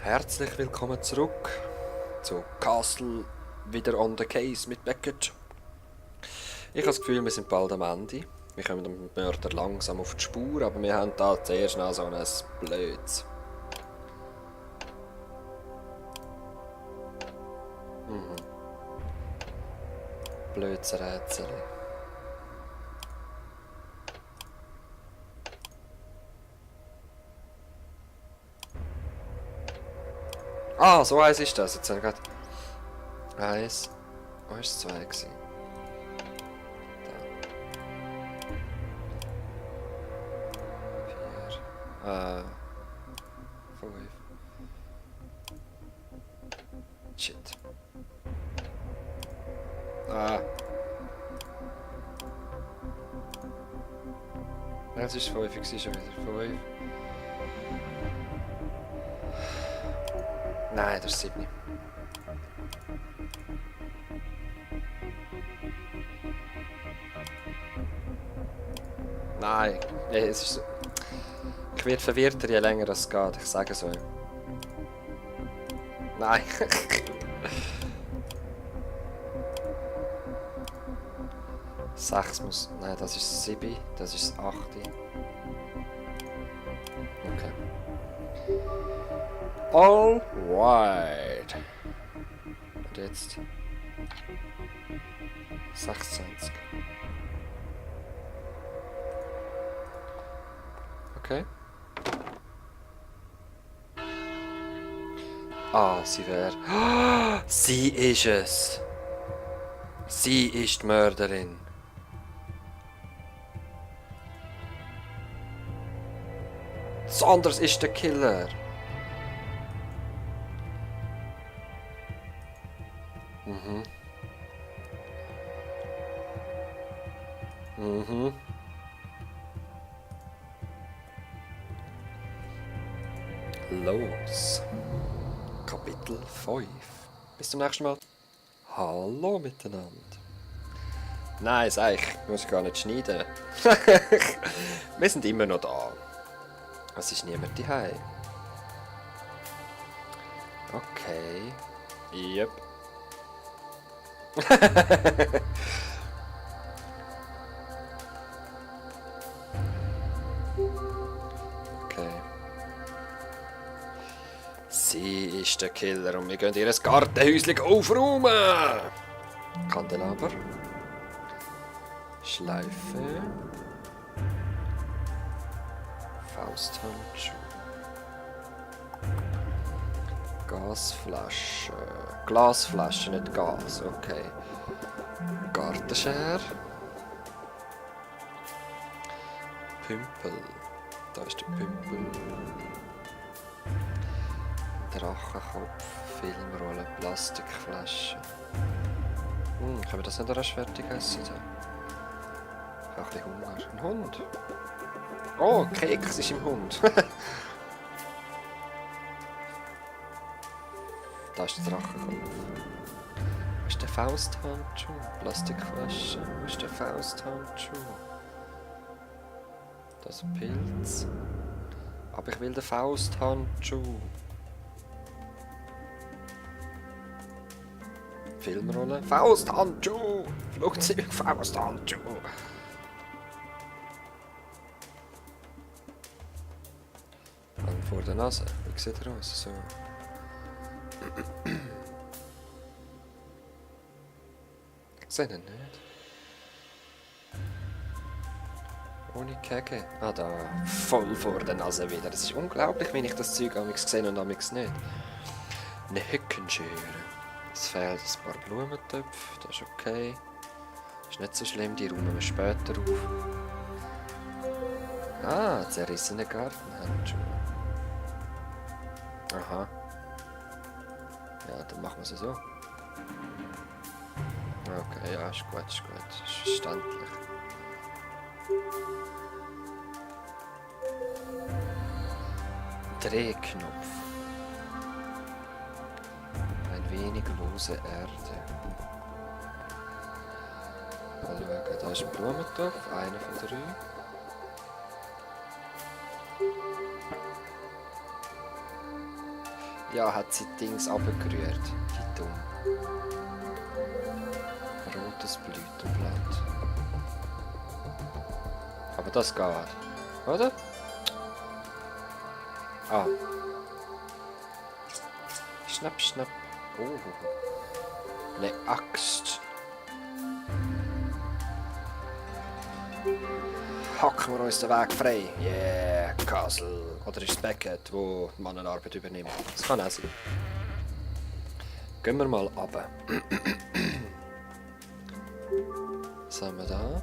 Herzlich willkommen zurück zu Castle wieder on the Case mit Beckett. Ich habe das Gefühl, wir sind bald am Ende. Wir kommen dem Mörder langsam auf die Spur, aber wir haben da zuerst noch so ein blödes. Blödes Rätsel. Ah, so eins ist das. Jetzt habe ich gerade... Eins. Wo war es? Zwei gewesen? Da. 4. 5. Shit. Ah. Ja, es ist 5 gewesen, schon wieder 5. Nein, das ist 7. Nein, es ist... Ich werde verwirrter, je länger es geht, ich sage so. Nein. 6 muss... Nein, das ist 7, das ist 8. Okay. Alright. Und jetzt... 26. Okay. Ah, sie wäre... Sie ist es! Sie ist die Mörderin. Anders ist der Killer. Mhm. Mhm. Los. Kapitel 5. Bis zum nächsten Mal. Hallo miteinander. Nein, sag ich, muss gar nicht schneiden. Wir sind immer noch da. Es ist niemand daheim. Okay. Yep. Okay. Sie ist der Killer und wir gehen ihr Gartenhäuschen aufräumen. Kandelaber. Schleife. Fausthandschuh. Gasflasche. Glasflasche, nicht Gas, okay. Gartenschere. Pümpel. Da ist der Pümpel. Drachenkopf, Filmrolle, Plastikflasche. Können wir das nicht erst fertig essen? Ich habe ein bisschen Hunger. Ein Hund. Oh, Keks ist im Hund. Da ist der Drachenkopf. Wo ist der Fausthandschuh? Plastikflasche. Wo ist der Fausthandschuh? Das ist ein Pilz. Aber ich will den Fausthandschuh. Filmrolle. Fausthandschuh! Flugzeug, Fausthandschuh! Lang vor der Nase. Wie sieht er aus? So. Ich sehe ihn nicht. Ohne Kegel. Ah, da. Voll vor der Nase wieder. Das ist unglaublich, wenn ich das Zeug amigs sehe und amigs nicht. Eine Heckenschere. Es fehlt ein paar Blumentöpfe. Das ist okay. Ist nicht so schlimm, die räumen wir später auf. Ah, zerrissene Gartenhandschuhe. Aha. Ja, dann machen wir es so. Okay, ja, ist gut, ist gut. Ist verständlich. Drehknopf. Ein wenig lose Erde. Mal schauen, da ist ein Blumentopf, einer von 3. Ja, hat sie Dings abgerührt. Wie dumm. Rotes Blütenblatt. Aber das geht. Oder? Ah. Schnapp, schnapp. Oh. Eine Axt. Hacken wir uns den Weg frei. Yeah, Castle. Oder ist es Beckett, wo die Mannenarbeit übernimmt? Das kann auch sein. Gehen wir mal runter. Was haben wir da?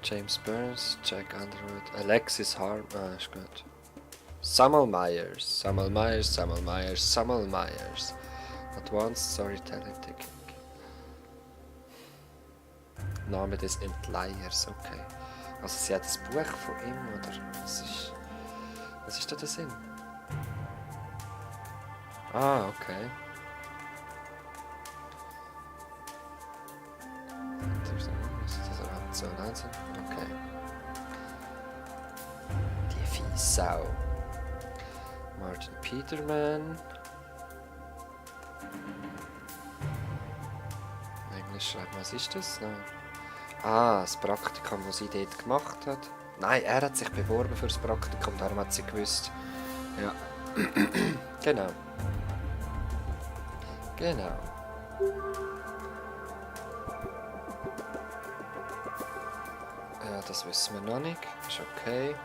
James Burns, Jack Underwood, Alexis Harm. Ah, ist gut. Samuel Myers, Samuel Myers, Samuel Myers, Samuel Myers. Advanced Storytelling Technique. Name des Entleihers, okay. Also sie hat das Buch von ihm, oder? Was ist da der Sinn? Ah, okay. Okay. Die Viehsau. Martin Peterman. Englisch schreiben, was ist das? Nein. Ah, das Praktikum, das sie dort gemacht hat. Nein, er hat sich beworben für das Praktikum, darum hat sie gewusst. Ja. Genau. Genau. Ja, das wissen wir noch nicht. Ist okay.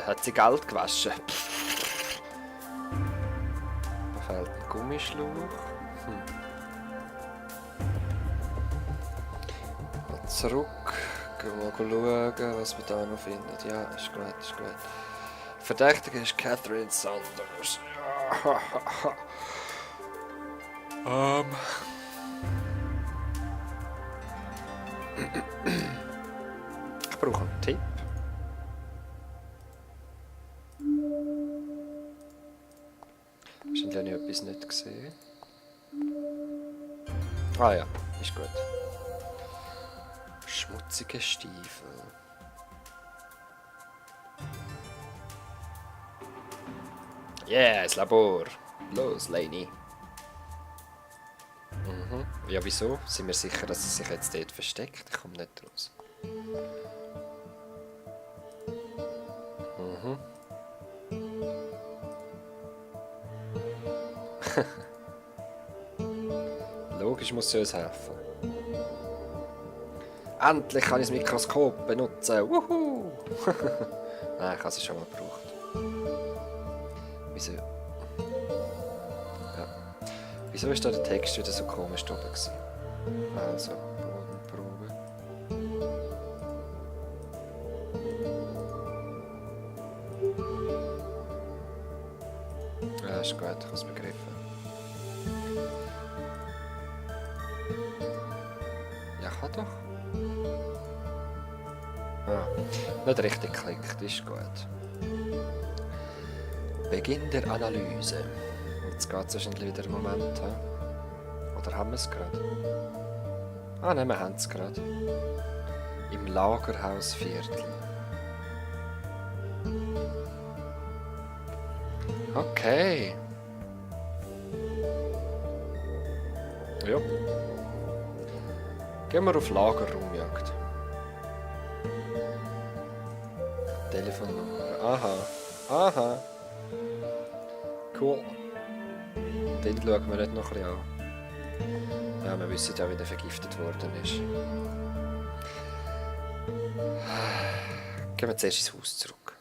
Hat sie Geld gewaschen? Da fehlt ein Gummischlauch. Mal zurück. Gehen wir mal schauen, was wir da noch finden. Ja, ist gut, ist gut. Verdächtige ist Catherine Sanders. Ich brauche einen Tipp. Wahrscheinlich habe ich etwas nicht gesehen. Ah ja, ist gut. Schmutzige Stiefel. Yeah, das Labor. Los, Lainey. Ja, wieso? Sind wir sicher, dass sie sich jetzt dort versteckt? Ich komme nicht raus. Logisch muss sie uns helfen. Endlich kann ich das Mikroskop benutzen. Wuhu! Nein, ich habe es schon mal gebraucht. Wieso? Ja. Wieso ist da der Text wieder so komisch drüber gewesen? Also, Bodenprobe. Ja, ist gut, ich habe es begriffen. Ja, kann doch. Ah, nicht richtig geklickt, ist gut. Beginn der Analyse. Jetzt geht es wahrscheinlich wieder einen Moment. He? Oder haben wir es gerade? Ah nein, wir haben es gerade. Im Lagerhausviertel. Okay. Ja. Gehen wir auf Lagerraumjagd. Telefonnummer. Aha. Aha. Cool. Den schauen wir nicht noch ein bisschen an. Ja, wir wissen ja, wie der vergiftet worden ist. Gehen wir zuerst ins Haus zurück.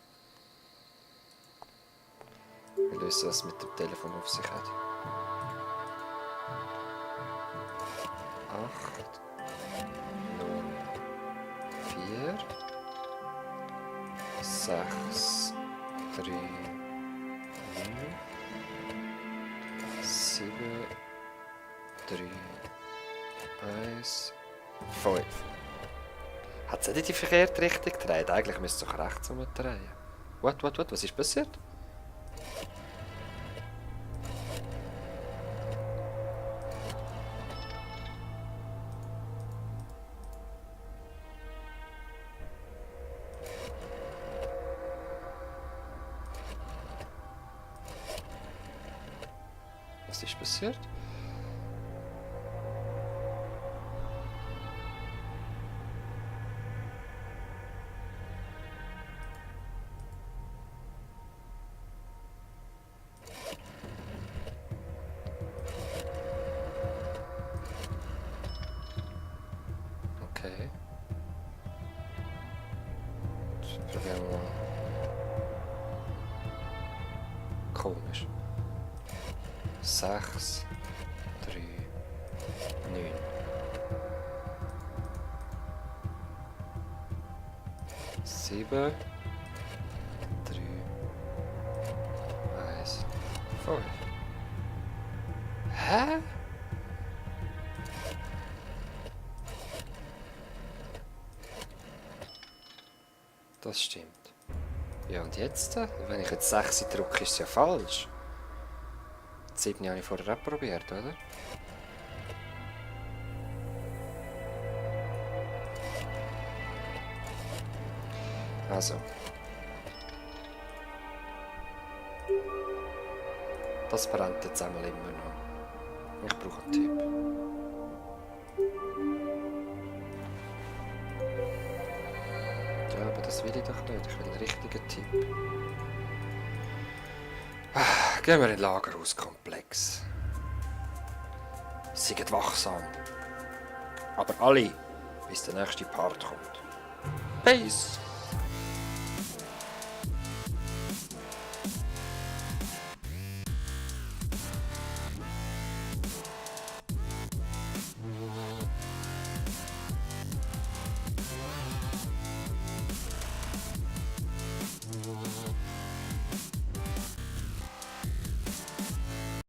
Wir wissen, was es mit dem Telefon auf sich hat. 8 0 4 6 3 9 7 3 1 5. Hat es nicht in die verkehrte Richtung gedreht? Eigentlich müsste es doch rechts umdrehen. What? Was ist passiert? ist passiert? Okay. Jetzt probieren wir mal. Komisch. 6, 3, 9. Sieben, 3, 1, 5. Hä? Das stimmt. Ja, und jetzt? Wenn ich jetzt 6 drücke, ist es ja falsch. 7 habe ich vorher auch probiert, oder? Also. Das brennt jetzt einmal immer noch. Ich brauche einen Tipp. Ja, aber das will ich doch nicht. Ich will einen richtigen Tipp. Gehen wir in den Lagerhauskomplex. Seid wachsam. Aber alle, bis der nächste Part kommt. Peace!